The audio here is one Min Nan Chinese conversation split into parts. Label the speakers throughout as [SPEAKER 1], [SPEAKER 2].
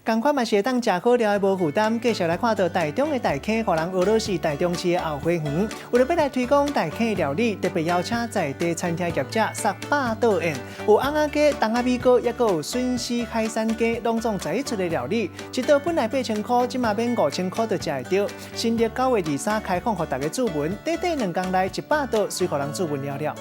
[SPEAKER 1] 仝款嘛是會當食好料的無負擔。繼續來看到台中的大坑，予人訛做是台中市的後花園。為著欲來推廣大坑料理，特別邀請在地餐廳業者捒百道宴，有甕仔雞、筒仔米糕，抑閣有筍絲海產雞，攏總十一出的料理。一道本來8000箍，這馬免5000箍就食會著。新曆9月23開放，予大家注文，短短2工內100道，隨予人注文了了。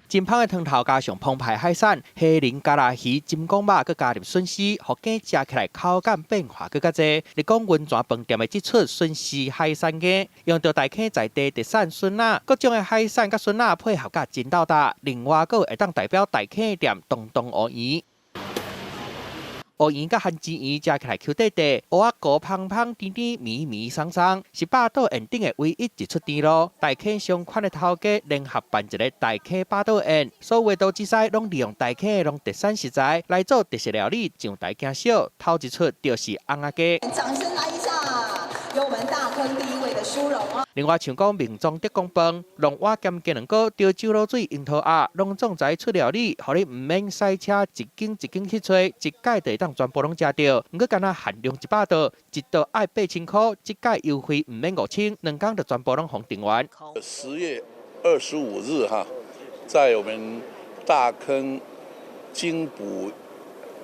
[SPEAKER 2] 真芳的湯頭加上澎湃海產、蝦仁、加拉魚、金剛肉，閣加入筍絲，予雞食起來口感變化閣較濟。麗江溫泉飯店的這出筍絲海產雞，用著大坑在地特產筍仔，各種的海產佮筍仔配合甲真鬥搭。另外，閣有會當代表大坑店東東烏圓。烏圓佮番薯圓食起來 Q 塊塊，芋仔糊芳芳甜甜綿綿鬆鬆，是百道宴頂的唯一一出甜路。大坑相關的頭家聯合辦一个大坑百道宴，所有刀子師攏利用大坑的農特產食材來做特色料理，上台驚小，頭一出就是甕仔雞。
[SPEAKER 3] 掌聲來一下，有我們大坑第一位的殊榮啊！
[SPEAKER 2] 另外，像講明宗德公飯、龍碗鹹雞卵糕、潮州滷水、櫻桃鴨，攏總十一出料理，予你毋免駛車一間一間去揣，一擺就會當全部攏食著。毋過，干焦限量100道，一道愛8000箍，這擺優惠毋免5000，2工就全部攏予訂完。
[SPEAKER 4] 10月25日哈，在我們大坑金補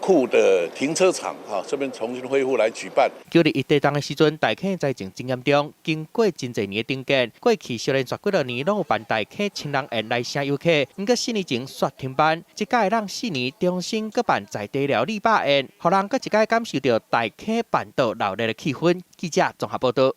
[SPEAKER 4] 庫的停車場，哈，這邊重新恢復來舉辦。
[SPEAKER 2] 9·21地動的時陣，大坑災情真嚴重，經過真濟年的重建，過去小連續幾多年攏有辦大坑情人宴來請遊客。毋過4年前煞停辦，這擺咱4年重新閣辦在地料理百宴，予人閣一擺感受著大坑辦桌鬧熱的氣氛。記者綜合報導。